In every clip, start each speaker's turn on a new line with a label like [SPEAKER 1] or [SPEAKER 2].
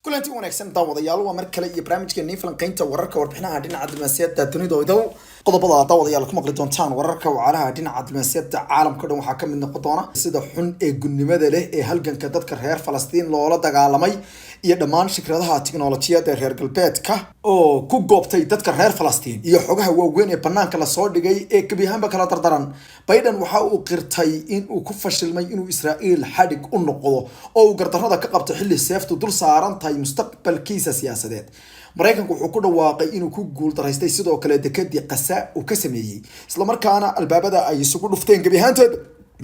[SPEAKER 1] Kulanti wanaagsan, daawadayaal. Waa mar kale iyo barnaamijkeennii falanqeynta wararka, warbixinaha dhinaca diblomaasiyadda dunida oo idow. Qodobada, daawadayaal, ku maqli doontaan wararka wacalaha dhinaca diblomaasiyadda caalamka dhan waxaa kamid noqon doona sida xun ee gunnimada leh ee halganka dadka reer Falastiin loola dagaalamay iyo dhammaan fikradaha tiknolojiyadda reer galbeedka oo ku goobtay dadka reer Falastiin iyo xogaha waaweyn ee banaanka lasoo dhigay ee gebi ahaanba kala dardaran. Biden waxa uu qirtay in uu ku fashilmay inuu Israa'iil xadhig u noqdo oo uu gardarrada ka qabto xilli seeftu dul saaran tahay mustaqbalkiisa siyaasadeed. Maraykanku wuxuu ku dhawaaqay inuu ku guuldaraystay sidoo kale dekadii Qasa uu ka sameeyey, islamarkaana albaabada ay isugu dhufteen gebi ahaantood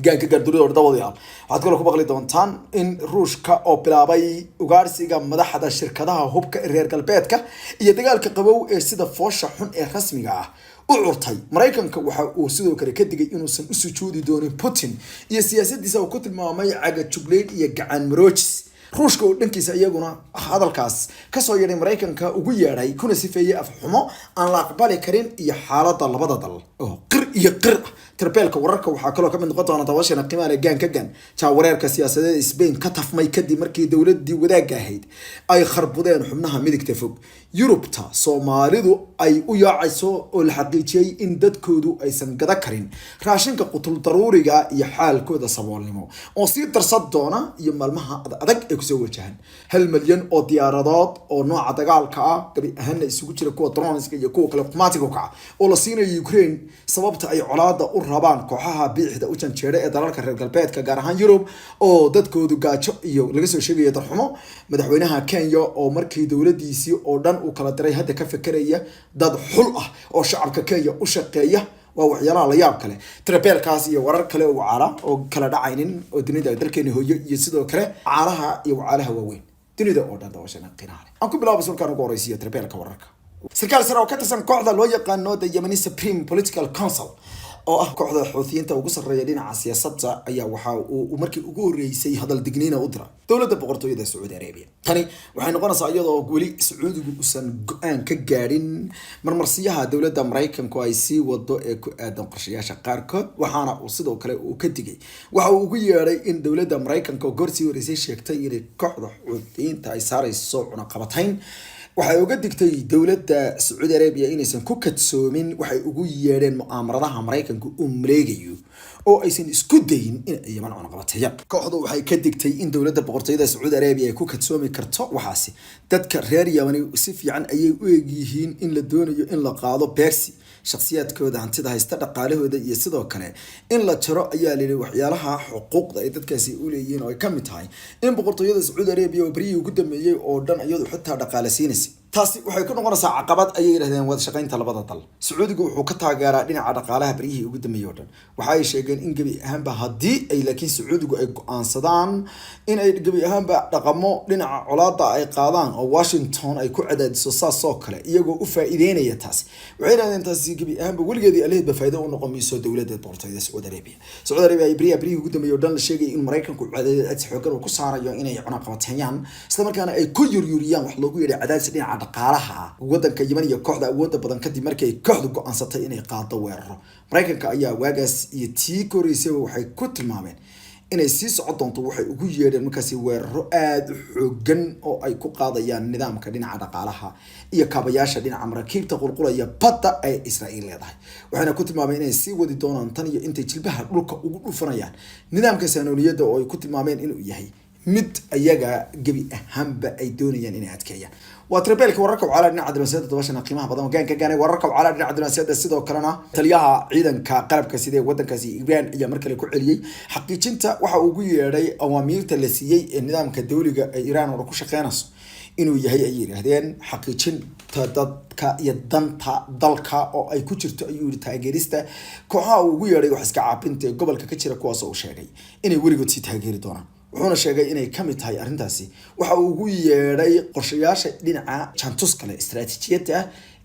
[SPEAKER 1] gaanka gaardurida. Daawadayaal, waxaad kaloo ku maqli doontaan in Ruushka oo bilaabay ugaarsiga madaxda shirkadaha hubka ee reer galbeedka iyo dagaalka qabow ee sida foosha xun ee rasmiga ah u curtay. Maraykanka waxa uu sidoo kale ka digay inuusan u sujuudi doonin Putin iyo siyaasadiisa uu ku tilmaamay cagajugleyn iyo gacan maroojis. Ruushka oo dhankiisa iyaguna hadalkaas kasoo yeedhay Maraykanka ugu yeedhay kuna sifeeyey afxumo aan la aqbali karin iyo xaalada labada dal oo qir iyo qir ah. Tirbeelka wararka waxaa kaloo kamid noqon doona, dabashana qiimaha, gaan ka gan jaawareerka siyaasadeed Spain ka tafmay kadib markii dowladii wadaagga ahayd ay kharbudeen xubnaha midigta fog. Yurubta Soomaalidu ay u yaacayso oo la xaqiijiyey in dadkoodu aysan gada karin raashinka qutul daruuriga iyo xaalkooda saboolnimo oo sii darsan doona iyo maalmaha adag ee kusoo wajahan. 1 milyan oo diyaaradood oo nooca dagaalka ah, gabi ahaanna isugu jira kuwa droneska iyo kuwa kale qumaatiga kaca, oo la siinayo Ukraine, sababta ay colaada u rabaan kooxaha biixda u janjeera ee dalalka reer galbeedka, gaar ahaan Yurub, oo dadkoodu gaajo iyo laga soo sheegayo darxumo. Madaxweynaha Kenya oo markii dowladiisii oo dhan uu kala diray hadda ka fekeraya dad xul ah oo shacabka Kenya u shaqeeya, waa waxyaalaha la yaab kale. Tirabeelkaas iyo warar kale oo wacaala oo kala dhacaynin oo dunida, dalkeena hooyo iyo sidoo kale caalaha iyo wacaalaha waaweyn dunida oo dhan, dabashana qiinaha leh. Aan ku bilaabo sulkaan ugu horeysiiyo tirabeelka wararka. Sarkaal sare oo ka tirsan kooxda loo yaqaano the Yemeni Supreme Political Council, oo ah kooxda Xuuthiyiinta ugu sarreeya dhinaca siyaasadda, ayaa waxa uu markii ugu horreysay hadal digniina u dira dowladda Boqortooyada Sacuudi Arabia. Tani waxay noqonaysaa iyadoo weli Sacuudigu uusan go-aan ka gaadhin marmarsiyaha dowladda Maraykanku ay sii wado ee ku aadan qorshayaasha qaarkood. Waxaana uu sidoo kale uu ka digay waxa uu ugu yeedhay in dowladda Maraykanka oo goor sii horeysay sheegtay inay kooxda Xuuthiyiinta ay saarayso cunaqabatayn, waxay uga digtay dowladda Sacuudi Arabia inaysan ku kadsoomin waxay ugu yeedheen mu'aamaradaha Maraykanku uu maleegayo oo aysan isku dayin in ay Yaman cunaqabateeyaan. Kooxdu waxay ka digtay in dowladda Boqortooyada Sacuudi Arabia ay ku kadsoomi karto waxaasi. Dadka reer Yamani si fiican ayay u egyihiin in la doonayo in la qaado beegsi shakhsiyaadkooda, hantida haysta, dhaqaalahooda iyo sidoo kale in la jaro, ayaa layidhi, waxyaalaha xuquuqda ay dadkaasi u leeyihiin, oo ay kamid tahay in Boqortooyada Sacuudi Arabia oo beryihii ugu dambeeyey oo dhan iyadu xitaa dhaqaale siinaysa. Taasi waxay ku noqonaysaa caqabad, ayay yidhahdeen, wada shaqaynta labada dal. Sacuudigu wuxuu ka taageeraa dhinaca dhaqaalaha beryihii ugu dambeeyey oo dhan. Waxa ay sheegeen in gebi ahaanba haddii ay laakiin Sacuudigu ay go-aansadaan in ay gebi ahaanba dhaqamo dhinaca colaada ay qaadaan oo Washington ay ku cadaadiso saas oo kale, iyagoo u faa'iideynaya taasi, waxay yidhahdeen, taasi gebi ahaanba weligeedii alaheedba faa'iido u noqon mayso dowladda Boqortooyada Sacuudi Arabia. Sacuudi Arabia ay beryihii ugu dambeeyey oo dhan la sheegayay in Maraykanku cadaadis xoogan uu ku saarayo inay cunaqabateeyaan, islamarkaana ay ku yuryuriyaan wax loogu yeedhay cadaadis dhinaca dhaqaalaha wadanka Yemen iyo kooxda awoodda badan, kadib markii ay kooxdu go-aansatay inay qaado weeraro. Maraykanka ayaa waagaas iyo tii ka horreysayba waxay ku tilmaameen inay sii socon doonto waxay ugu yeedheen markaasi weeraro aada u xoogan oo ay ku qaadayaan nidaamka dhinaca dhaqaalaha iyo kaabayaasha dhinaca maraakiibta qulqulaya badda ay Israa'iil leedahay. Waxayna ku tilmaameen inay sii wadi doonaan tan iyo intay jilbaha dhulka ugu dhufanayaan nidaamka saanooniyadda, oo ay ku tilmaameen inuu yahay mid ayaga gebi ahaanba ay doonayaan inay adkeeyaan. Waa tribeelka wararka wacala dhinaca diblomaasiyadda, dabashana qiimaha badan, hogaanka gaanay wararka wacala dhinaca diblomaasiyadda. Sidoo kalena taliyaha ciidanka qalabka sida ee wadankaasi Iran ayaa mar kale ku celiyey xaqiijinta waxa uu ugu yeedhay awaamiirta la siiyey ee nidaamka dawliga ee Iran oo ku shaqeynayso inuu yahay, ay yidhaahdeen, xaqiijinta dadka iyo danta dalka, oo ay ku jirto, ayuu yihi, taageerista kooxaha uu ugu yeedhay wax iska caabinta ee gobolka ka jira, kuwaas oo uu sheegay inay weligood sii taageeri doonaan. Wuxuuna sheegay inay kamid tahay arrintaasi waxa uu ugu yeedhay qorshayaasha dhinaca jantus kale istaraatiijiyadda.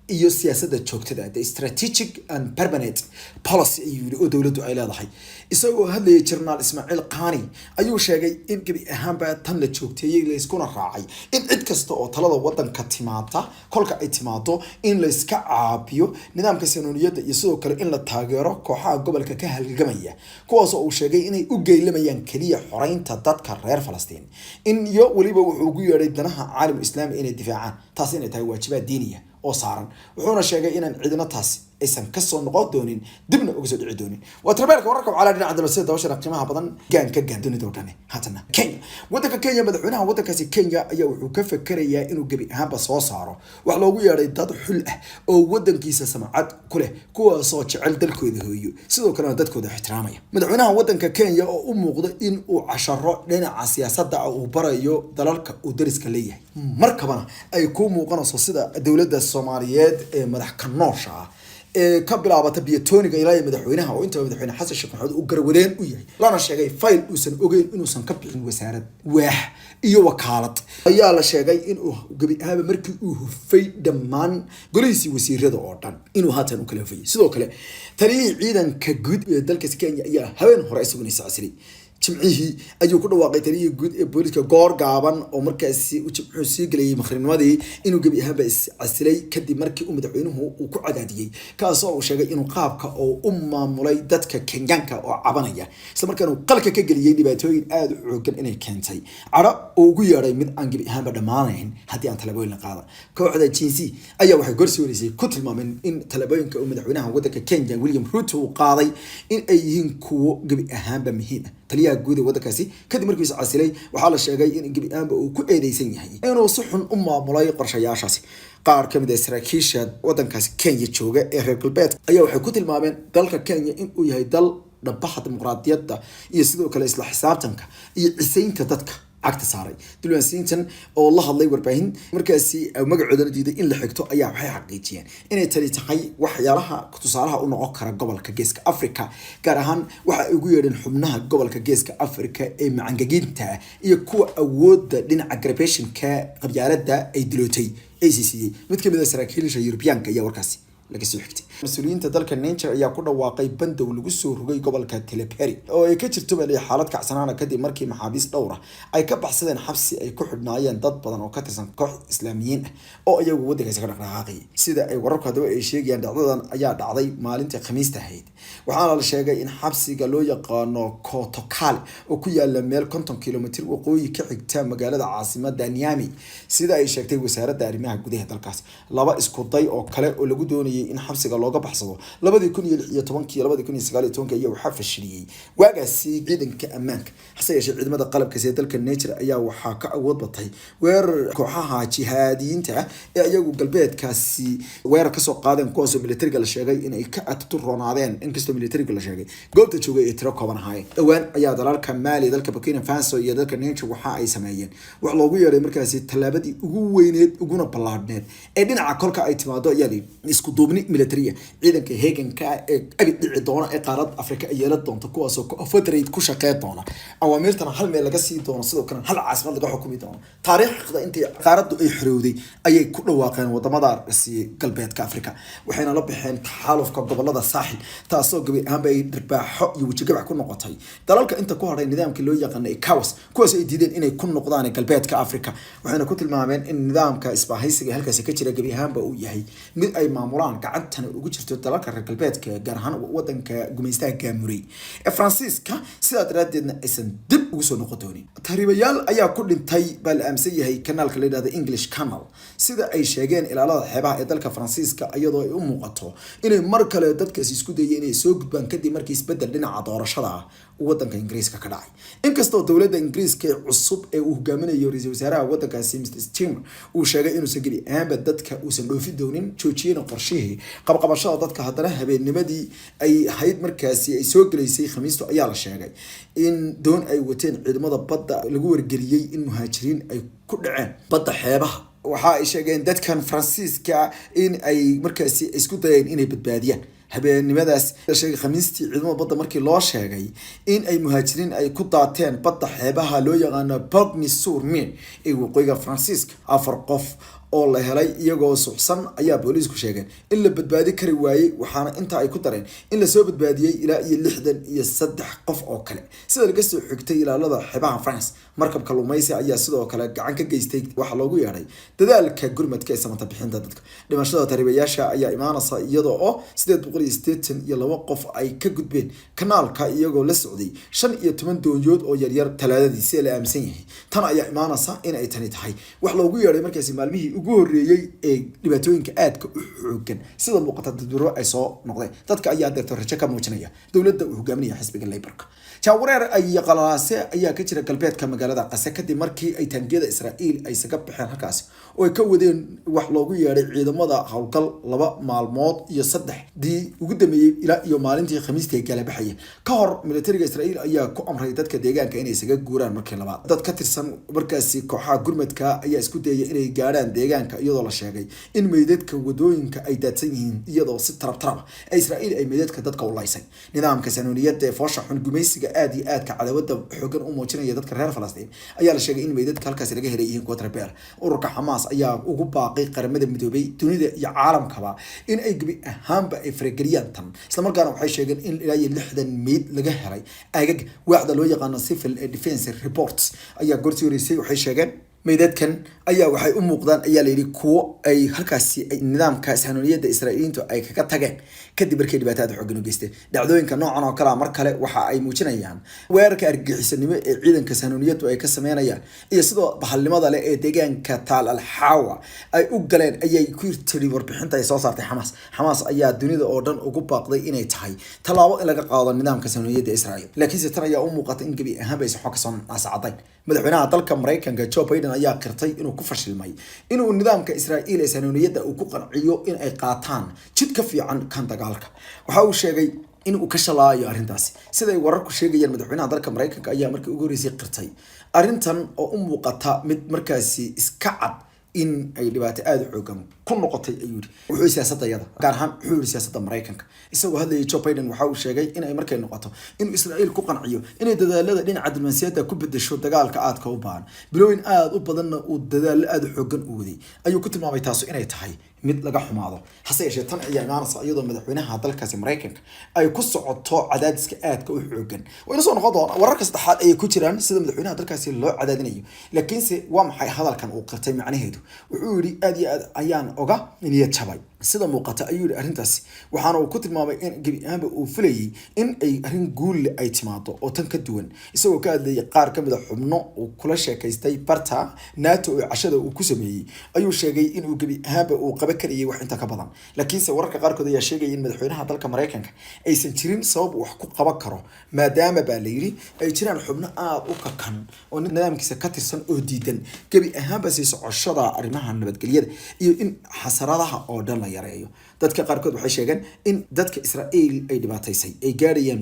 [SPEAKER 1] Iyo siyaasadda joogtada, the strategic and permanent policy, ayuu yidhi, oo dowladdu ay leedahay. Isagoo hadlayay Jenaraal Ismaaciil Qani ayuu sheegay in gebi ahaanba tan la joogteeyey, layskuna raacay in cid kasta oo talada wadanka timaada, kolka ay timaado, in layska caabiyo nidaamka sahyuuniyadda iyo sidoo kale in la taageero kooxaha gobolka ka halgamaya, kuwaas oo uu sheegay inay u geylamayaan keliya xoreynta dadka reer Falastiin in iyo weliba wuxuu ugu yeedhay danaha caalam islaami inay difaacaan, taas inay tahay waajibaad diiniya oo saaran. Wuxuuna sheegay inaan cidina taasi aysan kasoo noqon doonin, dibna uga soo dhici doonin. Waa tarbeelka wararka wacala dhinaca dalbasida dabashana qiimaha badan gaan ka gaan dunida oo dhan. Haatana Kenya, wadanka Kenya, madaxweynaha wadankaasi Kenya ayaa wuxuu ka fakerayaa inuu gebi ahaanba soo saaro wax loogu yeedhay dad xul ah oo wadankiisa samcad ku leh, kuwaasoo jecel dalkooda hooyo, sidoo kalena dadkooda ixtiraamaya. Madaxweynaha wadanka Kenya oo u muuqda in uu casharo dhinaca siyaasadda ah uu barayo dalalka uu dariska leeyahay, markabana ay ku muuqanayso sida dowladda Soomaaliyeed ee madax ka noosha ah ee ka bilaabata biyatooniga ilaa iyo madaxweynaha, oo intaba Madaxweyne Xasan Sheekh Maxamuud uu garwadeen u yahay, lana sheegay fayl uusan ogeyn inuusan ka bixin wasaarad, waax iyo wakaalad, ayaa la sheegay inuu gebi ahaanba markii uu hufay dhammaan golihiisii wasiirada oo dhan inuu haatan u kala hufayay. Sidoo kale taliyihii ciidanka guud ee dalkaasi Kenya ayaa habeen hore isaguna iscasilay. Jimcihii ayuu ku dhawaaqay taliyihii guud ee booliska goor gaaban oo markaasi jimcuhu sii gelayay maqribnimadii inuu gebi ahaanba iscasilay, kadib markii uu madaxweynuhu uu ku cadaadiyey, kaasoo uu sheegay inuu qaabka oo u maamulay dadka Kenyaanka oo cabanaya, isla markaana uu qalka ka geliyey dhibaatooyin aada u xoogan inay keentay cadho uu ugu yeedhay mid aan gebi ahaanba dhammaanayn haddii aan tallaabooyin la qaadan. Kooxda Gen Z ayaa waxay gorsii horeysay ku tilmaameen in tallaabooyinka uu madaxweynaha wadanka Kenya William Ruto uu qaaday in ay yihiin kuwo gebi ahaanba muhiim ah. Taliyaha guud ee waddankaasi kadib markii is casilay waxaa la sheegay in gebi ahaanba uu ku eedeysan yahay inuu si xun u maamulay qorshayaashaasi. Qaar ka mid ah saraakiisha waddankaasi Kenya jooga ee reer galbeedka ayaa waxay ku tilmaameen dalka Kenya in uu yahay dal dhabaha dimuqraadiyadda iyo sidoo kale isla xisaabtanka iyo cisaynta dadka cagta saaray. Diblomaasiyiintan oo la hadlay warbaahin markaasi magacoodana diiday in la xigto ayaa waxay xaqiijiyeen inay tani tahay waxyaalaha tusaalaha u noqon kara gobolka Geeska Africa, gaar ahaan waxa ay ugu yeedheen xubnaha gobolka Geeska Africa ee macangaginta iyo kuwa awoodda dhinaca garbeshinka qabyaaladda ay dilootay ACC. Mid kamid ah saraakiisha Yurubiyaanka ayaa warkaasi laga soo xigtay. Mas-uuliyiinta dalka Niger ayaa ku dhawaaqay bandow lagu soo rogay gobolka Tillaberi oo ay ka jirto bal xaalad kacsanaana, kadib markii maxaabiis dhowr ah ay ka baxsadeen xabsi ay ku xidhnaayeen dad badan oo ka tirsan koox Islaamiyiin ah oo iyagu waddankaasi ka dhaqdhaqaaqayay. Sida ay wararku haddaba ay sheegayaan, dhacdadan ayaa dhacday maalintii Khamiista ahayd, waxaana la sheegay in xabsiga loo yaqaano Kotokale oo ku yaala meel 50 kilomitir waqooyi ka xigta magaalada caasimada Niamey, sida ay sheegtay wasaaradda arrimaha gudaha dalkaas. Laba isku day oo kale oo lagu doonayay in xabsiga looga baxsado 2016-kii, 2019-kii ayaa waxaa fashiliyey waagaasi ciidanka ammaanka. Hase yeeshee ciidamada qalabka sida dalka Niger ayaa waxaa ka awood batay weerar kooxaha jihaadiyiinta ah ee iyagu galbeedkaasi weerar kasoo qaadeen, kuwaasoo militariga la sheegay inay ka adturonaadeen, inkastoo militariga la sheegay goobta joogay ay tiro kooban ahaayeen. Dhowaan ayaa dalalka Mali, dalka Burkina Faso iyo dalka Niger waxa ay sameeyeen wax loogu yeedhay markaasi tallaabadii ugu weyneed uguna ballaadhneed ee dhinaca kolka ay timaado, ayaa layidhi, isku duubni militariya ciidanka heeganka ee abid dhici doona ee qaaradda Afrika ay yeelan doonto, kuwaasoo confederate ku shaqeyn doona, awaamiirtana hal meel laga sii doono, sidoo kalena hal caasimad laga xukumi doono. Taariikhda intay qaaraddu ay xorowday ayay ku dhawaaqeen wadamadaasi galbeedka Afrika, waxayna la baxeen Taxaalufka Gobolada Saaxil, taasoo gabi ahaanba ay dhirbaaxo iyo wejigabax ku noqotay dalalka inta ku hadhay nidaamkii loo yaqaana ECOWAS, kuwaas ay diideen inay ku noqdaan galbeedka Africa. Waxayna ku tilmaameen in nidaamka isbahaysiga halkaasi ka jira gebi ahaanba uu yahay mid ay maamulaan, gacantana ugu jirto dalalka reer galbeedka, gaar ahaan wadanka gumaystaha gaamuray ee Faransiiska, sidaa daraadeedna aysan dib ugu soo noqon doonin. Tahriibayaal ayaa ku dhintay baa la aaminsan yahay kanaalka la yidhahda English Canal, sida ay sheegeen ilaalada xeebaha ee dalka Faransiiska, iyadoo ay u muuqato inay mar kale dadkaasi isku dayeen inay soo gudbaan kadib markii isbedel dhinaca doorashada ah uu wadanka Ingiriiska ka dhacay. Inkastoo dowladda Ingiriiska ee cusub ee uu hogaaminayo ra-iisul wasaaraha wadankaasi Mr Starmer uu sheegay inuusan gebi ahaanba dadka uusan dhoofi doonin, joojiyena qorshihii qabqabashada dadka, haddana habeennimadii ay ahayd markaasi ay soo gelaysay Khamiistu ayaa la sheegay in doon ay wateen ciidamada badda lagu wargeliyey in muhaajiriin ay ku dhaceen badda xeebaha. Waxa ay sheegeen dadkan Faransiiska in ay markaasi isku dayeen inay badbaadiyaan. Habeennimadaas la sheegay Khamiistii, ciidamada badda markii loo sheegay in ay muhaajiriin ay ku daateen badda xeebaha loo yaqaano Boulogne sur Mer ee waqooyiga Faransiiska, afar qof oo la helay iyagoo suxsan ayaa booliisku sheegeen in la badbaadi kari waayey, waxaana intaa ay ku dareen in lasoo badbaadiyey ilaa iyo 63 qof oo kale, sida laga soo xigtay ilaalada xeebaha France. Markab kalluumaysi ayaa sidoo kale gacan ka geystay waxaa loogu yeedhay dadaalka gurmadka ee samata bixinta dadka. Dhimashada tahriibayaasha ayaa imaanaysa iyadoo oo 882 qof ay ka gudbeen kanaalka iyagoo la socday 15 doonyood oo yaryar Talaadadii, sida la aaminsan yahay. Tan ayaa imaanaysa in ay tani tahay wax loogu yeedhay markaasi maalmihii ugu horreeyey ee dhibaatooyinka aadka u xoogan. Sida muuqata, dadwiro ay soo noqdeen dadka ayaa deerto rajo ka muujinaya dowladda uu hogaaminaya xisbiga Labourka. Jaawareer ay qalalaase ayaa ka jira galbeedka magaalada Qase kadib markii ay taangiyada Israa'iil ay isaga baxeen halkaasi oo ay ka wadeen wax loogu yeedhay ciidamada howlgal 2 maalmood iyo saddexdii ugu dambeeyey ilaa iyo maalintii Khamiistii ay kala baxayeen. Ka hor, militariga Israa'iil ayaa ku amray dadka deegaanka inay isaga guuraan markii labaad. Dad ka tirsan markaasi kooxaha gurmadka ayaa isku dayay inay gaadhaan deegaanka, iyadoo la sheegay in meydadka wadooyinka ay daadsan yihiin, iyadoo si tarab taraba ee Israa'iil ay meydadka dadka u laysay. Nidaamka sanuuniyadda ee foosha xun, gumaysiga aad iyo aadka cadawada xoogan u muujinaya dadka reer Falastiin, ayaa la sheegay in meydadka halkaasi laga helay yihiin kuwa tarbeer. Ururka Xamaas ayaa ugu baaqay Qaramada Midoobay, dunida iyo caalamkaba in ay gebi ahaanba ay farageliyaan tan, islamarkaana waxay sheegeen in ilaa iyo 60 meyd laga helay aagag. Waaxda loo yaqaano Civil Defense Reports ayaa goortii horeysay waxay sheegeen meydadkan ayaa waxay u muuqdaan, ayaa layidhi, kuwo ay halkaasi nidaamka sahanuuniyadda Israa'iiliyiintu ay kaga tageen kadib markay dhibaato aad xoogan u geysteen. Dhacdooyinka noocan oo kale ah mar kale waxa ay muujinayaan weerarka argagixisanimo ee ciidanka sahanuuniyaddu ay ka sameynayaan iyo sidoo bahalnimada leh ee deegaanka Taal Alxaawa ay u galeen, ayay ku tiri warbixinta ay soo saartay Xamaas. Xamaas ayaa dunida oo dhan ugu baaqday inay tahay tallaabo in laga qaado nidaamka sahanuuniyadda Israa'iil, laakiinse tan ayaa u muuqata in gebi ahaanba aysan xog kasoo naasacadayn. Madaxweynaha dalka Maraykanka Joe Biden ayaa qirtay inuu ku fashilmay inuu nidaamka Israa'iil ee sahanuuniyadda uu ku qanciyo in ay qaataan jid ka fiican kan dagaalka. Waxa uu sheegay in uu ka shalaayo arrintaasi. Siday wararku sheegayaan, madaxweynaha dalka Maraykanka ayaa markii ugu horreysay qirtay arrintan oo u muuqata mid markaasi iska cad in ay dhibaato aada u xoogan ku noqotay, ayuu yidhi. Wuxuu siyaasadda yada gaar ahaan, wuxuu yidhi, siyaasadda Maraykanka. Isagoo hadlayay Joe Biden waxa uu sheegay in ay markay noqoto inuu Israa'iil ku qanciyo inay dadaalada dhinaca diblomaasiyadda ku bedesho dagaalka aadka u baahan, bilooyin aada u badanna uu dadaalo aada u xoogan u waday, ayuu ku tilmaamay taasu inay tahay mid laga xumaado. Hase yeeshee, tan ayaa imaanaysa iyadoo madaxweynaha dalkaasi Maraykanka ay ku socoto cadaadiska aadka u xoogan. Wayna soo noqon doona wararka saddexaad ayay ku jiraan sida madaxweynaha dalkaasi loo cadaadinayo. Laakiinse waa maxay hadalkan uu qirtay macnaheedu? Wuxuu yidhi, aad iyo aad ayaan oga niyad jabay sida muuqata, ayuu yidhi, arrintaasi. Waxaana uu ku tilmaamay in gebi ahaanba uu filayay in ay arrin guulle ay timaado oo tan ka duwan. Isagoo ka hadlayay qaar kamid a xubno uu kula sheekaystay barta NATO oo cashada uu ku sameeyey, ayuu sheegay inuu gebi ahaanba uu qaban karayay wax inta ka badan. Laakiinse wararka qaarkood ayaa sheegaya in madaxweynaha dalka Maraykanka aysan jirin sabab uu wax ku qaban karo, maadaama, baa la yidhi, ay jiraan xubno aada u kakan oo nidaamkiisa ka tirsan oo diidan gebi ahaanba sii socoshada arrimaha nabadgelyada iyo in xasaradaha oo dhan la yareeyo. Dadka qaarkood waxay sheegeen in dadka Israa'iil ay dhibaataysay ay gaarayaan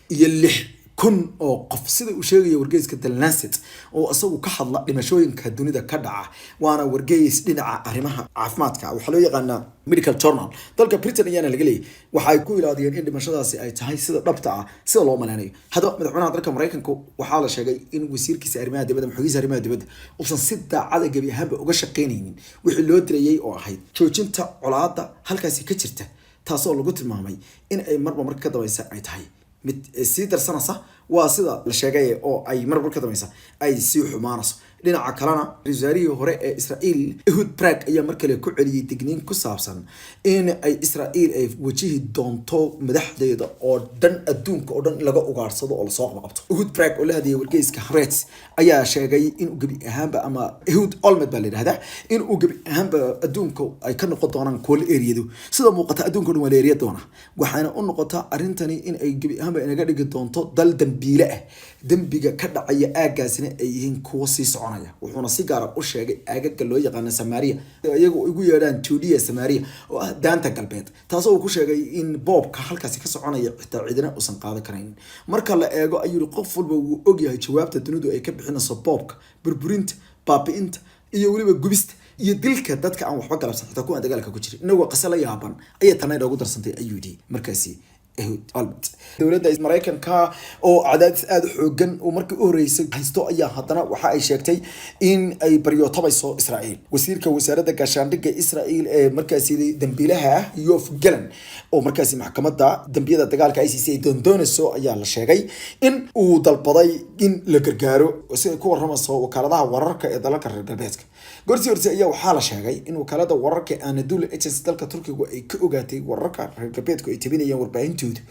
[SPEAKER 1] 186,000 oo qof, sida uu sheegaya wargeyska The Lancet oo isagu ka hadla dhimashooyinka dunida ka dhaca, waana wargeys dhinaca arrimaha caafimaadka, waxaa loo yaqaanaa medical journal, dalka Britain ayaana laga leeyahy. Waxay ku ilaadiyeen in dhimashadaasi ay tahay sida dhabta ah sida loo maleynayo. Haddaba, madaxweynaha dalka Maraykanka waxaa la sheegay in wasiirkiisa arrimaha dibadda, maxogiisa arrimaha dibadda, uusan si daacada gebi ahaanba uga shaqeynaynin wixii loo dirayay oo ahayd joojinta colaadda halkaasi ka jirta, taasoo lagu tilmaamay in ay marba marka ka dambaysa ay tahay mid sii darsanaysa, waa sida la sheegay, oo ay marmar ka dambaysa ay sii xumaanayso. Dhinaca kalena, ra-iisul wasaarihii hore ee Israa'iil Ehud Barak ayaa mar kale ku celiyey digniin ku saabsan in ay Israa'iil ay wajihi doonto madaxdeeda oo dhan adduunka oo dhan in laga ugaarsado oo lasoo qabqabto. Ehud Barak oo la hadlayay wargeyska Haaretz ayaa sheegay in uu gebi ahaanba, ama Ehud Olmert baa la yidhahdaa, in uu gebi ahaanba adduunka ay ka noqon doonaan kuwo la eriyado. Sida muuqata, adduunka o dhan waa la eriya doonaa, waxaana u noqotaa arrintani in ay gebi ahaanba inaga dhigi doonto dal dambiile ah, dembiga ka dhacaya aaggaasina ay yihiin kuwo sii soconaya. Wuxuuna si gaara u sheegay aagaga loo yaqaano Samaria, iyagu ugu yeedhaan Judea Samaria, oo ah Daanta Galbeed, taasoo uu ku sheegay in boobka halkaasi ka soconaya xitaa cidina uusan qaadan karayn. Marka la eego, ayuu yihi, qof walba wuu ogyahay jawaabta dunidu ay ka bixinayso boobka, burburinta, baabi'inta iyo weliba gubista iyo dilka dadka aan waxba galabsan, xitaa kuwaan dagaalka ku jirin. Inagoo qase la yaaban ayay tana inoogu darsantay, ayuu yidhi markaasi. Ehud Olmert. Dowladda Maraykanka oo cadaadis aada u xoogan uu markii u horeysay haysto ayaa haddana waxa ay sheegtay in ay baryootabayso Israa'iil. Wasiirka wasaaradda gaashaandhigga Israa'iil ee markaasi dambiilaha ah, Yoav Gallant, oo markaasi maxkamadda dambiyada dagaalka ICC ay doondoonayso, ayaa la sheegay in uu dalbaday in la gargaaro, si ay ku waramayso wakaaladaha wararka ee dalalka reer galbeedka. Goortii horse ayaa waxaa la sheegay in wakaalada wararka Anadolu Agency dalka Turkigu ay ka ogaatay wararka reer galbeedku ay tabinayaan warbaahintoodu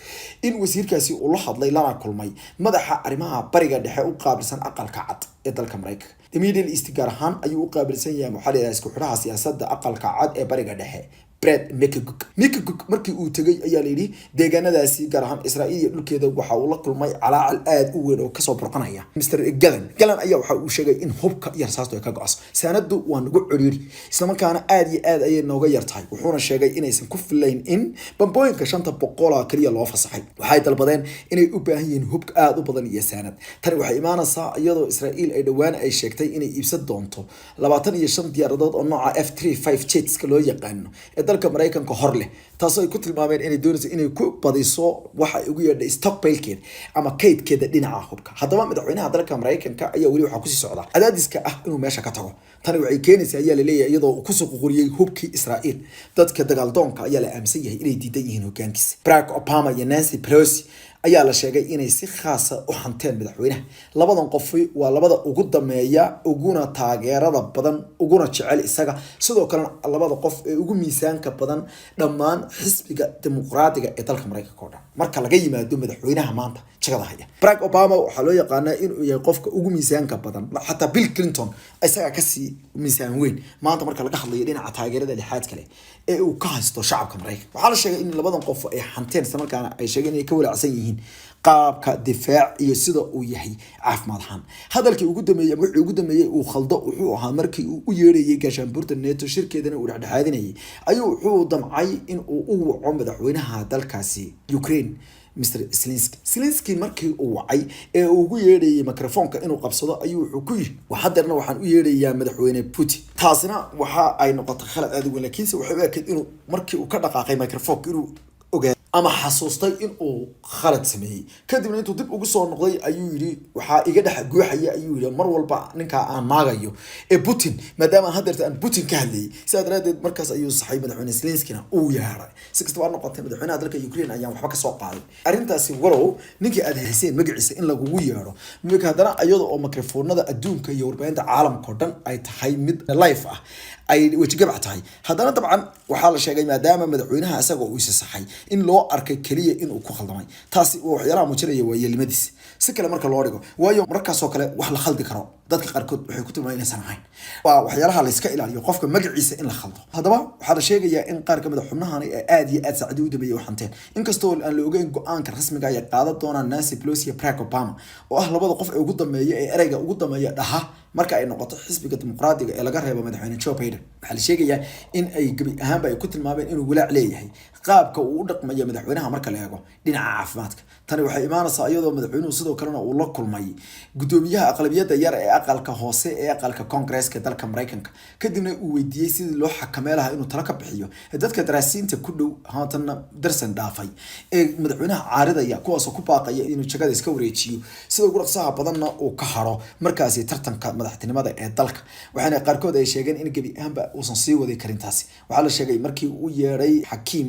[SPEAKER 1] in wasiirkaasi uu la hadlay lana kulmay madaxa arrimaha Bariga Dhexe u qaabilsan Aqalka Cad ee dalka Maraykanka. The Middle East gaar ahaan ayuu u qaabilsan yahay, waxaa la yidhaha isku xidhaha siyaasadda Aqalka Cad ee Bariga Dhexe, Brett McGurk. McGurk markii uu tegay ayaa layidhi deegaanadaasi, gaar ahaan Israa'iil iyo dhulkeeda, waxa uu la kulmay calaacal aada u weyn oo kasoo burqanaya Mr Gallant. Gallant ayaa waxa uu sheegay in hubka iyo rasaastu ay ka go'aso, saanadu waa nagu ciriiri, islamarkaana aada iyo aad ayay nooga yar tahay. Wuxuuna sheegay inaysan ku filayn in bambooyinka 500 kaliya loo fasaxay. Waxay dalbadeen inay u baahan yihiin hubka aada u badan iyo saanad. Tani waxay imaanaysaa iyadoo Israa'iil ay dhowaan ay sheegtay inay iibsan doonto 25 diyaaradood oo nooca F-35 jetska loo yaqaano ee dalka Maraykanka hor leh, taasoo ay ku tilmaameen inay doonayso inay ku badiso waxa ay ugu yeedhay stockpilekeeda ama kaydkeeda dhinaca hubka. Haddaba madaxweynaha dalka Maraykanka ayaa weli waxaa kusii socda cadaadiska ah inuu meesha ka tago. Tani waxay keenaysaa ayaa laleeyahay, iyadoo uu kusoo ququriyey hubkii Israa'iil, dadka dagaaldoonka ayaa la aaminsan yahay inay diidan yihiin hogaankiisa. Barack Obama iyo Nancy Pelosi ayaa la sheegay inay si khaasa u xanteen madaxweynaha. Labadan qofi waa labada ugu dameeya, uguna taageerada badan, uguna jecel isaga, sidoo kalena labada qof ee ugu miisaanka badan dhammaan xisbiga Dimuqraadiga ee dalka Maraykanka oo dhan, marka laga yimaado madaxweynaha maanta jagada haya. Barack Obama waxaa loo yaqaanaa inuu yahay qofka ugu miisaanka badan, xataa Bill Clinton isagaa kasii miisaan weyn maanta marka laga hadlayo dhinaca taageerada lixaad kale ee uu ka haysto shacabka Maraykanka. Waxaa la sheegay in labadan qof ay xanteen, islamarkaana ay sheegeen inay ka walaacsan yihiin qaabka difaac iyo sida uu yahay caafimaad ahaan. Hadalkii ugu dambeeyey ama wixii ugu dambeeyey uu khaldo wuxuu ahaa markii uu u yeerayay gaashaanbuurta NATO shirkeedana uu dhexdhexaadinayay ayuu wuxuu damcay in uu u waco madaxweynaha dalkaasi Ukraine, Mr Zelenski. Zelenski markii uu wacay ee uu ugu yeedhayay microfonka inuu qabsado ayuu wuxuu ku yidhi: "Hadeerna waxaan u yeedhayaa madaxweyne Putin." Taasina waxa ay noqotay khalad aad u weyn, laakiinse waxay u ekeyd inuu markii uu ka dhaqaaqay microfonka inuu ogaa ama xasuustay in uu khalad sameeyey. Kadibna intuu dib ugu soo noqday ayuu yidhi: "Waxaa iga dhex guuxaya," ayuu yidhi, "mar walba ninkaa aan maagayo ee Putin, maadaama hadeerta aan Putin ka hadlayay." Sidaa daraadeed markaas ayuu saxay, madaxweyne Zelenskina uu yeedhay. Si kastaba ha noqotay, madaxweynaha dalka Ukraine ayaan waxba kasoo qaadin arrintaasi, walow ninkii aad hayseen magaciisa in lagugu yeedho imika haddana iyada oo microfoonada adduunka iyo warbaahinta caalamka oo dhan ay tahay mid live ah, ay wejigabax tahay. Haddana dabcan waxaa la sheegay, maadaama madaxweynaha isaga uu isa saxay, in loo arkay keliya inuu ku khaldamay. Taasi waa waxyaalaha muujinaya waayeelnimadiisa si kale marka loo dhigo, waayo markaasoo kale wax la khaldi karo dadka qaarkood waxay ku tilmaameen inaysan ahayn. Waa waxyaalaha la iska ilaaliyo, qofka magaciisa in la khaldo. Haddaba waxaa la sheegayaa in qaar kamid a xubnahani ee aada iyo aad saacadii u dambeeyay u xanteen, inkastoo aan la ogeyn go-aanka rasmiga ay qaadan doonaan Nancy Pelosi iyo Barack Obama, oo ah labada qof ee ugu dambeeya ee ereyga ugu dambeeya dhaha marka ay noqoto xisbiga Dimuqraadiga ee laga reebo madaxweyne Joe Biden. Waxaa la sheegayaa in ay gebi ahaanba ay ku tilmaameen inuu walaac leeyahay qaabka uu u dhaqmayo madaxweynaha marka la eego dhinaca caafimaadka. Tani waxay imaanaysaa iyadoo madaxweynuhu sidoo kalena uu la kulmay gudoomiyaha aqlabiyadda yar ee aqalka hoose ee aqalka Koongreeska dalka Maraykanka, kadibna uu weydiiyey sidii loo xakamee lahaa inuu talo ka bixiyo dadka daraasiinta ku dhow haatanna darsan dhaafay ee madaxweynaha caaridaya, kuwaasoo ku baaqaya inuu jagada iska wareejiyo, sida ugu dhaqsaha badanna uu ka haro markaasi tartanka madaxtinimada ee dalka. Waxaana qaarkood ay sheegeen in gebi ahaanba uusan sii wadi karin taasi. Waxaa la sheegay markii uu yeedhay Xakiim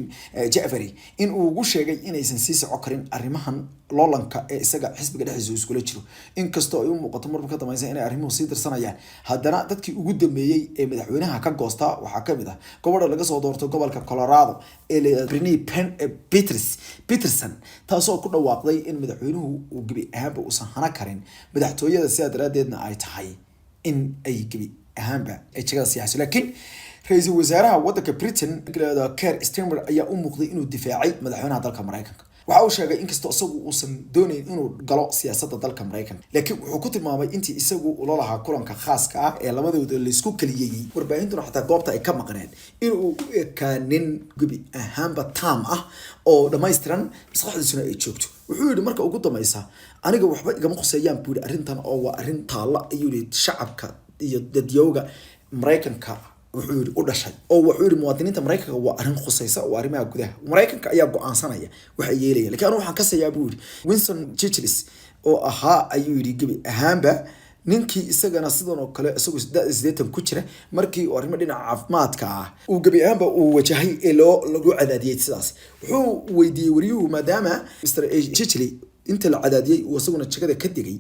[SPEAKER 1] Jafari in uu ugu sheegay inaysan sii soco karin arrimahan loolanka ee isaga xisbiga dhexdiisa uu iskula jiro. Inkastoo ay u muuqato marba ka dambaysa inay arrimuhu sii dirsanayaan, haddana dadkii ugu dambeeyey ee madaxweynaha ka goosta waxaa kamid ah gobadha laga soo doorto gobolka Colorado ee la Brene Peterson, taasoo ku dhawaaqday in madaxweynuhu uu gebi ahaanba uusan hana karin madaxtooyada, sidaa daraadeedna ay tahay in ay gebi ahaanba ay jagada sii hayso. Laakiin ra-iisul wasaaraha wadanka Britain, Keir Starmer, ayaa u muuqday inuu difaacay madaxweynaha dalka Maraykanka. Waxa uu sheegay inkastoo isagu uusan doonayn inuu galo siyaasadda dalka Maraykanka, laakiin wuxuu ku tilmaamay intii isagu ula lahaa kulanka khaaska ah ee labadooda laysku kaliyeeyey, warbaahintuna xataa goobta ay ka maqneen, inuu u ekaanin gebi ahaanba taam ah oo dhammaystiran, maskaxdiisuna ay joogto. Wuxuu yidhi: "Marka ugu dambaysa aniga waxba igama khuseeyaan," buu yidhi, "arrintan oo waa arrin taalla," ayuu yidhi, "shacabka iyo dadyowga Maraykanka." Wuxuu yidhi u dhashay oo wuxuu yidhi muwaadiniinta Maraykanka waa arrin khusaysa oo arrimaha gudaha Maraykanka ayaa go-aansanaya waxay yeelaya, lakiin anigu waxaan kasayaa, buu yidhi, Winston Churchill oo ahaa, ayuu yidhi, gebi ahaanba ninkii isagana sidan oo kale isagoo 80 ku jira markii uu arrimo dhinaca caafimaadka ah uu gebi ahaanba uu wajahay ee loo lagu cadaadiyey. Sidaas wuxuu weydiiyey wariyuhu, maadaama Mr Churchill inta la cadaadiyey uu isaguna jagada ka degay,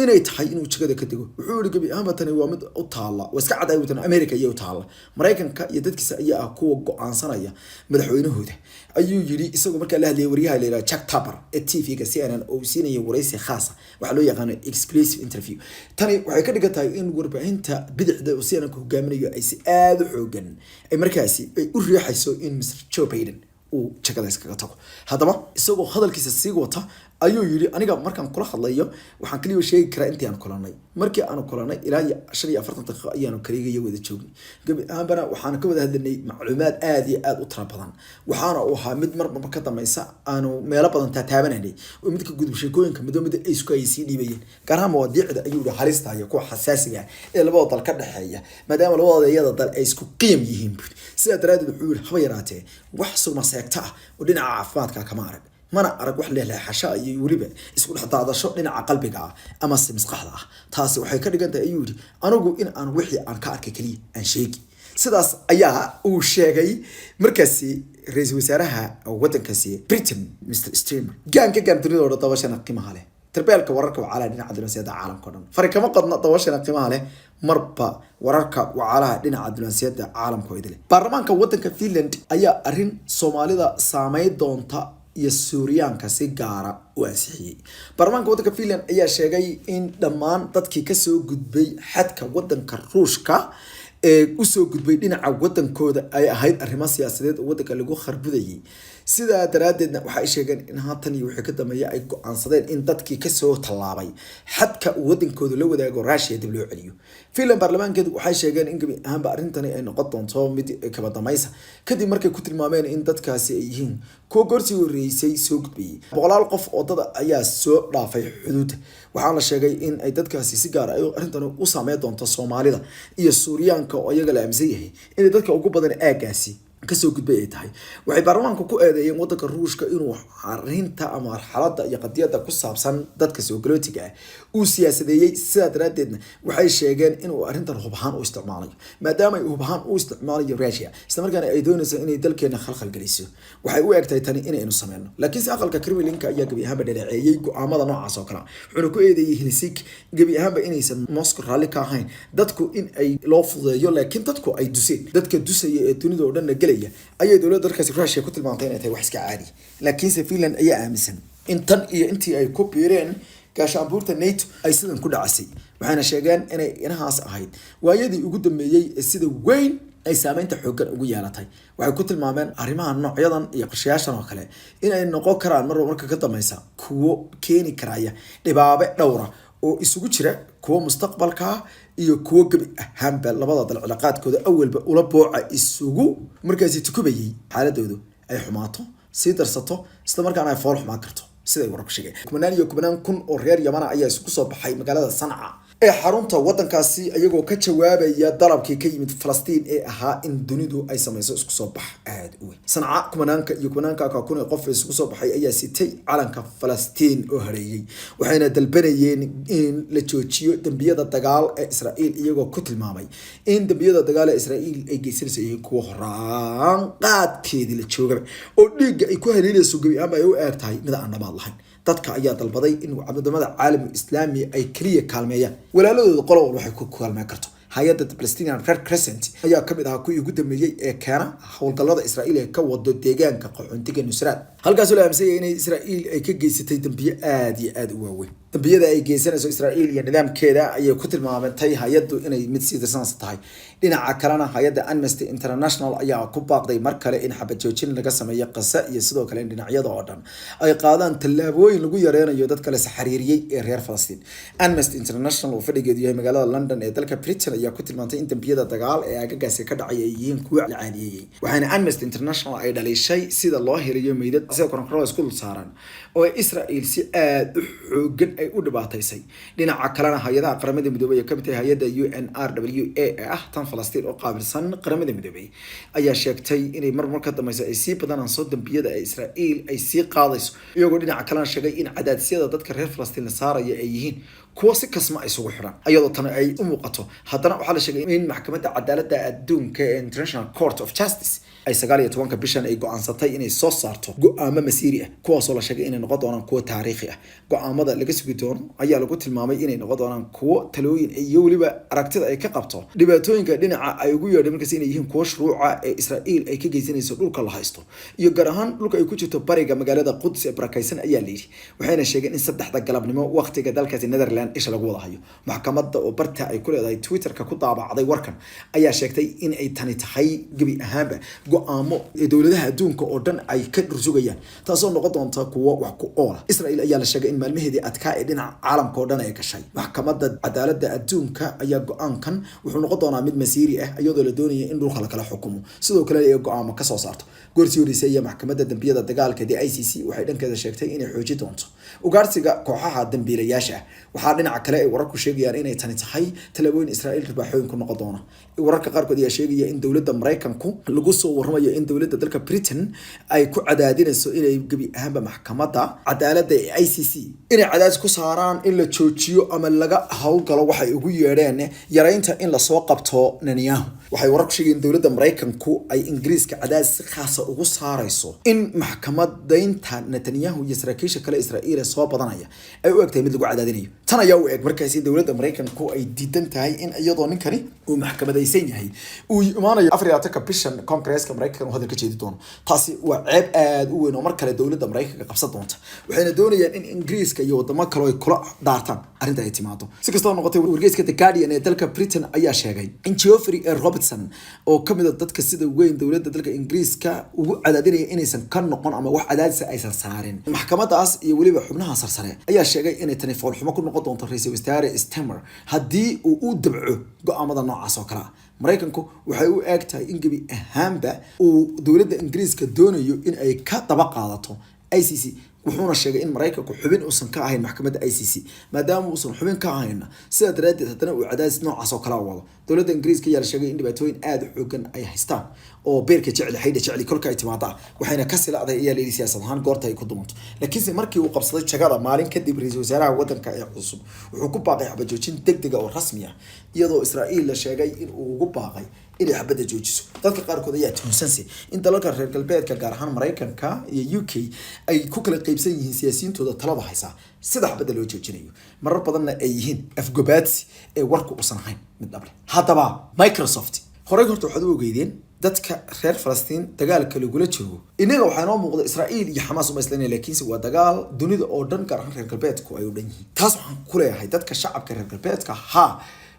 [SPEAKER 1] inay tahay inuu jagada ka dego. Wuxuu yihi gebi ahaanba tani waa mid u taalla, waa iska cadaay tan, America ayay u taalla, Maraykanka iyo dadkiisa ayaa ah kuwa go-aansanaya madaxweynahooda, ayuu yidhi, isagoo markaa la hadlayay wariyaha la yidhaha Jake Tapper ee TV-ga CNN oo uu siinaya waraysi khaasa, waxaa loo yaqaano exclusive interview. Tani waxay ka dhigan tahay in warbaahinta bidixda oo CNN ka hogaaminayo ay si aada u xoogan ay markaasi ay u riixayso in Mr Joe Biden uu jagada iskaga tago. Haddaba isagoo hadalkiisa sii wata ayuu yidhi: "Aniga markaan kula hadlayo waxaan kaliya sheegi karaa intii aan kulanay. Markii aanu kulanay ilaa iyo 45 daqiiqo ayaanu kaliigaya wada joognay. Gebi ahaanbana waxaanu ka wada hadlanay macluumaad aada iyo aada u tira badan, waxaana uu ahaa mid marba mar ka dambaysa aanu meelo badan taataabananay oo mid ka gudub sheekooyinka midba mid ay isku ay sii dhiibayeen, gaar ahaan mawaadiicda, ayuu yihi, halista iyo kuwa xasaasiga ah ee labada dal ka dhexeeya, maadaama labada iyada dal ay isku qiim yihiin, buuri. Sidaa daraaddeed wuxuu yihi haba yaraatee wax sugma seegta ah oo dhinaca caafimaadka kama arag, mana arag wax leexleexasho iyo weliba isku dhex daadasho dhinaca qalbiga ah ama se maskaxda ah. Taasi waxay ka dhigan tahay, ayuu yihi, anigu in aan wixii aan ka arkay keliya aan sheegi." Sidaas ayaa uu sheegay markaasi ra-iisul wasaaraha wadankaasi Britain, Mr Starmer. Gaan ka gaan dunida oo dhan, dabashana qiimaha leh, tarbeelka wararka wacalaha dhinaca diblomaasiyadda caalamka o dhan, fari kama qodna dabashana qiimaha leh, marba wararka wacalaha dhinaca diblomaasiyadda caalamka oo idile. Baarlamaanka wadanka Finland ayaa arrin Soomaalida saameyn doonta iyo Suuriyaanka si gaara u ansixiyey. Baarlamaanka wadanka Finland ayaa sheegay in dhammaan dadkii kasoo gudbay xadka wadanka Ruushka ee usoo gudbay dhinaca wadankooda ay ahayd arrimo siyaasadeed oo wadanka lagu kharbudayay. Sidaa daraadeedna waxa ay sheegeen in haatan iyo wixii ka dambeeya ay go-aansadeen in dadkii kasoo tallaabay xadka uu wadankooda la wadaago Russia dib loo celiyo. Finland baarlamaankeedu waxay sheegeen in gebi ahaanba arrintani ay noqon doonto mid kaba dambaysa, kadib markay ku tilmaameen in dadkaasi ay yihiin kuwa goortii horreysay soo gudbayay. Boqolaal qof oo dada ayaa soo dhaafay xuduudda, waxaana la sheegay in ay dadkaasi si gaar ay arrintani u saameyn doonto Soomaalida iyo Suuriyaanka oo iyaga la aaminsan yahay inay dadka ugu badan aagaasi kasoo gudbay ay tahay. Waxay baarlamaanka ku eedeeyeen wadanka Ruushka inuu arrinta ama marxaladda iyo qadiyadda ku saabsan dadka soo galootiga ah uu siyaasadeeyey. Sidaa daraadeedna waxay sheegeen inuu arrintan hub ahaan u isticmaalayo. Maadaama ay hub ahaan u isticmaalayo Russia, isla markaana ay doonayso inay dalkeena khalkhal geliso, waxay u egtahay tani inaynu sameyno. Laakiinse aqalka Kremlinka ayaa gebi ahaanba dhaleeceeyey go-aamada noocaas oo kale, wuxuuna ku eedeeyey Helsinki gebi ahaanba inaysan Moscow raalli ka ahayn dadku in ay loo fududeeyo, laakiin dadku ay duseen. Dadka dusaya ee dunida oo dhanna gelaya ayay dowladda dalkaasi Russia ku tilmaantay inay tahay wax iska caadi. Laakiinse Finland ayaa aaminsan in tan iyo intii ay ku biireen gaashaanbuurta NATO ay sidan ku dhacasay, waxayna sheegeen inay inahaas ahayd waayadii ugu dambeeyey ee sida weyn ay saameynta xooggan ugu yeelatay. Waxay ku tilmaameen arrimaha noocyadan iyo qorshayaashan oo kale in ay noqon karaan marba marka ka dambeysa kuwo keeni karaya dhibaabe dhowra oo isugu jira kuwo mustaqbalka iyo kuwo gebi ahaanba labada dal cilaaqaadkooda awalba ula booca isugu markaasi tukubayay xaaladoodu ay xumaato, sii darsato, isla markaana ay fool xumaan karto, siday wararku sheegeen. Kumanaan iyo kumanaan kun oo reer Yamana ayaa isugu soo baxay magaalada Sanca ee xarunta wadankaasi, iyagoo ka jawaabaya dalabkii ka yimid Falastiin ee ahaa in dunidu ay sameyso isku soo bax aada u weyn. Sanca kumanaanka iyo kumanaanka ka kun ee qof isugu soo baxay ayaa sitay calanka Falastiin oo hareeyey, waxayna dalbanayeen in la joojiyo dembiyada dagaal ee Israa'iil, iyagoo ku tilmaamay in dembiyada dagaal ee Israa'iil ay geysanayso yihiin kuwa horaan qaadkeedii la joogaba oo dhiigga ay ku haleelayso gebi ahaanba ay u eeg tahay mid aan dhamaad lahayn. Dadka ayaa dalbaday in wadamada caalami Islaami ay keliya kaalmeeyaan walaaladooda, qolo walba waxay ku kaalmeyn karto. Hay-adda Palestinian Red Crescent ayaa kamid ahaa kuwii ugu dambeeyey ee keena howlgallada Israa'iil ee ka wado deegaanka qaxoontiga Nusraat, halkaasoo la aaminsan yahay inay Israa'iil ay ka geysatay dambiyo aada iyo aada u waaweyn. Dambiyada ay geysanayso Israa'iil iyo nidaamkeeda ayay ku tilmaamantay hay-addu inay mid sii dirsanaysa tahay. Dhinaca kalena, hay-adda Amnesty International ayaa ku baaqday mar kale in xabad joojin laga sameeyo Qasa iyo sidoo kale in dhinacyada oo dhan ay qaadaan tallaabooyin lagu yareynayo dadka la saxariiriyey ee reer Falastiin. Amnesty International oo fadhigeedu yahay magaalada London ee dalka Britain ayaa ku tilmaantay in dambiyada dagaal ee aagagaasi ka dhacay ay yihiin kuwo la caadiyeeyey, waxaana Amnesty International ay dhaliishay sida loo helayo meydad sida koronkorada isku dul saaran oo Israel si aada u xoogan ay u dhibaataysay. Dhinaca kalena, hay-adaha Qaramada Midoobay ee kamid tahay hay-adda UNRWA ee ah tan Falastiin oo qaabilsan Qaramada Midoobay ayaa sheegtay inay marmar ka dambeysa ay sii badanayso dambiyada ee Israa'iil ay sii qaadayso, iyagoo dhinaca kalena sheegay in cadaadisyada dadka reer Falastiin la saaraya ay yihiin kuwo si kasma isugu xiran, iyadoo tan ay u muuqato. Haddana waxaa la sheegay in Maxkamadda Cadaaladda Adduunka ee International Court of Justice ay 19-ka bishan ay go-aansatay inay soo saarto go-aamo masiiri ah, kuwaasoo la sheegay inay noqon doonaan kuwo taariikhi ah. Go-aamada laga sugi doono ayaa lagu tilmaamay inay noqon doonaan kuwo talooyin iyo weliba aragtida ay ka qabto dhibaatooyinka dhinaca ay ugu yeedhay markaas inay yihiin kuwo shuruuca ee Israa'iil ay ka geysanayso dhulka la haysto iyo gaar ahaan dhulka ay ku jirto bariga magaalada Quds ee barakaysan, ayaa la yidhi. Waxayna sheegeen in 3-da galabnimo waqtiga dalkaasi Netherland isha lagu wada hayo. Maxkamadda oo barta ay ku leedahay Twitterka ku daabacday warkan ayaa sheegtay in ay tani tahay gebi ahaanba go-aamo ee dowladaha adduunka oo dhan ay ka dhursugayaan, taasoo noqon doonta kuwo wax ku oola. Israel ayaa la sheegay in maalmaheedii adkaa ee dhinaca caalamka oo dhan ay gashay. Maxkamadda Cadaaladda Adduunka ayaa go-aankan wuxuu noqon doonaa mid masiiri ah, iyadoo la doonaya in dhulka lakala xukumo, sidoo kale ay go-aamo kasoo saarto. Goorsii horeysay ayaa maxkamadda dambiyada dagaalka the ICC waxay dhankeeda sheegtay inay xooji doonto ugaarsiga kooxaha dambiilayaasha ah. Waxaa dhinaca kale ay wararku sheegayaan inay tani tahay tallaabooyin Israa'iil ribaaxooyin ku noqon doona. Wararka qaarkood ayaa sheegaya in dowladda Maraykanku lagu soo warramayo in dowladda dalka Britain ay ku cadaadinayso inay gebi ahaanba Maxkamadda Cadaaladda ee ICC inay cadaadis ku saaraan in la joojiyo ama laga howlgalo waxay ugu yeedheen yaraynta in lasoo qabto Netanyahu. Waxay wararku sheegayeen dowladda Maraykanku ay Ingiriiska cadaadis si khaasa ugu saarayso in maxkamadaynta Netanyahu iyo saraakiisha kale Israa'iil ee soo badanaya ay u egtahay mid lagu cadaadinayo. Tan ayaa u eg markaasi dowladda Maraykanku ay diidan tahay in iyadoo ninkani uu maxkamadaysan yahay uu imaanayo 24-ka bishan Congresska Maraykanka uu hadal ka jeedi doono. Taasi waa ceeb aada u weyn oo mar kale dowladda Maraykanka qabsan doonta, waxayna doonayaan in Ingiriiska iyo wadamo kale ay kula daartaan arrinta ay timaado. Si kastaba noqotay, wargeyska The Guardian ee dalka Britain ayaa sheegay in Geoffrey A. Robertson oo kamid a dadka sida weyn dowladda dalka Ingiriiska ugu cadaadinaya inaysan ka noqon ama wax cadaadisa aysan saarin maxkamadaas iyo weliba xubnaha sarsare ayaa sheegay inay tani foolxumo ku noqon doonto ra-iisul wasaare Starmer haddii uu u dabco go-aamada noocaas oo kale ah. Maraykanku waxay u eeg tahay in gebi ahaanba uu dowladda Ingiriiska doonayo in ay ka daba qaadato ICC, wuxuuna sheegay in Maraykanku xubin uusan ka ahayn maxkamadda ICC. Maadaama uusan xubin ka ahayn, sidaa daraadeed haddana uu cadaadis noocaas oo kale wado. Dowladda Ingiriiska ayaa la sheegay in dhibaatooyin aada u xoogan ay haystaan oo beerka jecli xaydha jecli kolka ay timaada, waxayna ka silacday ayaa layidhi siyaasad ahaan goorta ay ku dumanto. Laakiinse markii uu qabsaday jagada maalin kadib, ra-iisul wasaaraha wadanka ee cusub wuxuu ku baaqay xabajoojin degdega oo rasmi ah, iyadoo Israa'iil la sheegay in uu ugu baaqay inay xabadda joojiso. Dadka qaarkood ayaa tuhunsanse in dalalka reer galbeedka, gaar ahaan Maraykanka iyo UK, ay ku kala qeybsan yihiin siyaasiyiintooda talada haysaa sida xabadda loo joojinayo, marar badanna ay yihiin afgobaadsi ee warku uusan ahayn mid dhable. Haddaba Microsoft, horey horta waxaad u ogeydeen dadka reer Falastiin dagaalka lagula jiro. Innaga waxaa inoo muuqda Israa'iil iyo Xamaas uma islanaya, laakiinse waa dagaal dunida oo dhan, gaar ahaan reer galbeedku ay u dhan yihiin. Taas waxaan ku leeyahay dadka shacabka reer galbeedka ha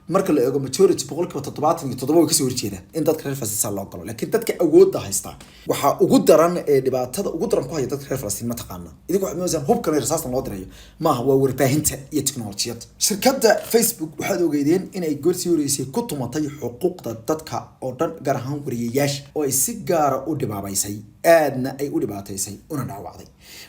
[SPEAKER 1] marka la eego majority 77% way kasoo horjeedaan in dadka reer Falastiin loo galo, laakiin dadka awoodda haysta waxaa ugu daran ee dhibaatada ugu daran ku haya dadka reer Falastiin, ma taqaana idinku waxaad moodaysaa hubkan iyo rasaastan loo dirayo maaha, waa warbaahinta iyo teknolojiyadda. Shirkadda Facebook waxaad ogeydeen inay goor sii horeysay ku tumatay xuquuqda dadka oo dhan, gaar ahaan wariyayaasha, oo ay si gaara u dhibaabaysay, aadna ay u dhibaataysay una dhaawacday.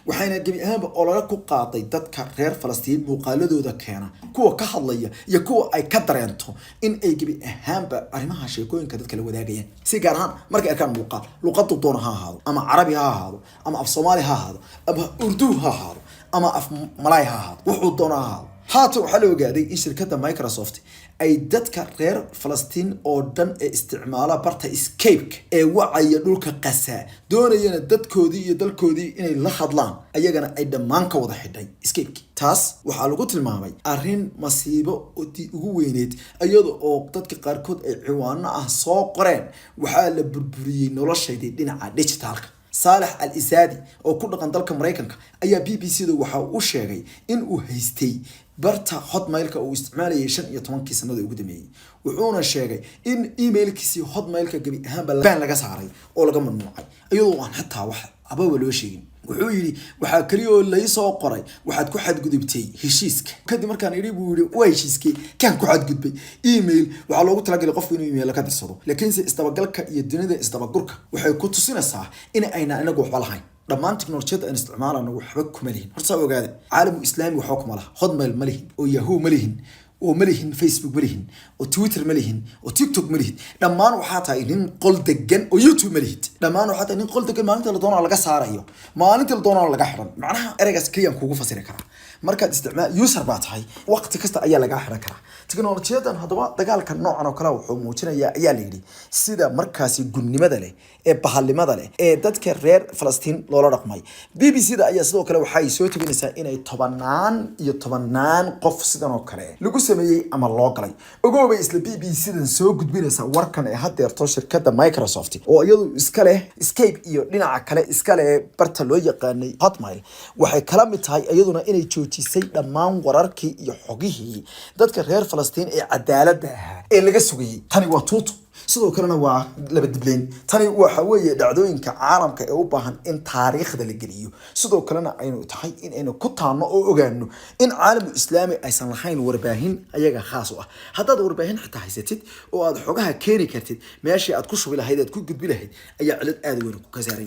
[SPEAKER 1] Waxayna gebi ahaanba olole ku qaaday dadka reer Falastiin muuqaaladooda keena, kuwa ka hadlaya iyo kuwa ay ka dareento in ay gebi ahaanba arrimaha sheekooyinka dadka la wadaagayaan, si gaar ahaan markay arkaan muuqaal luqadu doona ha ahaado, ama Carabi ha ahaado, ama af Soomaali ha ahaado, ama Urdu ha ahaado, ama af Malaay ha ahaado, wuxuu doona ha ahaado. Haatan waxaa la ogaaday in shirkadda Microsoft ay dadka reer Falastiin oo dhan ee isticmaala barta Skype ee wacaya dhulka Qasaa, doonayana dadkoodii iyo dalkoodii inay la hadlaan, ayagana ay dhammaan ka wada xidhay Skype. Taas waxaa lagu tilmaamay arrin masiibo tii ugu weyneed, iyada oo dadka qaarkood ay ciwaano ah soo qoreen: "Waxaa la burburiyey noloshaydii dhinaca digitalka." Saalex Al Isaadi oo ku dhaqan dalka Maraykanka ayaa BBC da waxa uu sheegay in uu haystay barta Hotmailka uu isticmaalayay 15-kii sanada ugu dambeeyey, wuxuuna sheegay in emailkiisii Hotmailka gebi ahaanba ban laga saaray oo laga mamnuucay, iyadoo aan xitaa wax ababa loo sheegin. Wuxuu yidhi: "Waxaa keliya oo laysoo qoray waxaad ku xadgudubtay heshiiska." Kadib markaan idhi, buu yidhi, waa heshiiskee kaan ku xadgudbay? Email waxaa loogu talagalay qofku inuu email ka dirsado, laakiinse isdabagalka iyo dunida isdabagurka waxay ku tusinaysaa in ayna inagu waxba lahayn. Dhammaan teknolojiyadda aan isticmaalano waxba kuma lihin. Horta saa ogaada, Caalamu Islaami waxba kuma laha. Hotmail ma lihin, oo Yahoo ma lihin, oo ma lihin Facebook ma lihin, oo Twitter ma lihin, oo TikTok ma lihid. Dhammaan waxaa tahay nin qol degan, oo YouTube ma lihid. Dhammaan waxaa tahay nin qol degan, maalinta la doonaa laga saarayo, maalinta la doonaa laga xiran. Macnaha ereygaas keliyaan kugu fasiri karaa. Markaad isticmaal user baa tahay, waqti kasta ayaa lagaa xiran karaa teknolojiyadan. Haddaba dagaalka noocan oo kale wuxuu muujinayaa, ayaa la yidhi, sida markaasi gunnimada leh ee bahalnimada leh ee dadka reer Falastiin loola dhaqmay. BBC da ayaa sidoo kale waxay soo teginaysaa inay tobanaan iyo tobanaan qof sidan oo kale lagu sameeyey ama loo galay. Ogoobay, isla BBC dan soo gudbinaysa warkan ee hadeerto, shirkadda Microsoft oo iyadu iska leh Skype iyo dhinaca kale iska leh barta loo yaqaanay Hotmail, waxay kala mid tahay iyaduna inay joojisay dhammaan wararkii iyo xogihii dadka reer Falastiin ee cadaaladda ahaa ee laga sugayey. Tani waa tuuto, sidoo kalena waa laba dibleyn. Tani waxa weeye dhacdooyinka caalamka ee u baahan in taariikhda la geliyo, sidoo kalena aynu tahay in aynu ku taanno oo ogaano in Caalamu Islaami aysan lahayn warbaahin ayaga khaas u ah. Haddaad warbaahin xitaa haysatid oo aad xogaha keeni kartid, meeshii aad ku shubi lahayd, aad ku gudbi lahayd, ayaa cilad aada weyn ku ka saaray.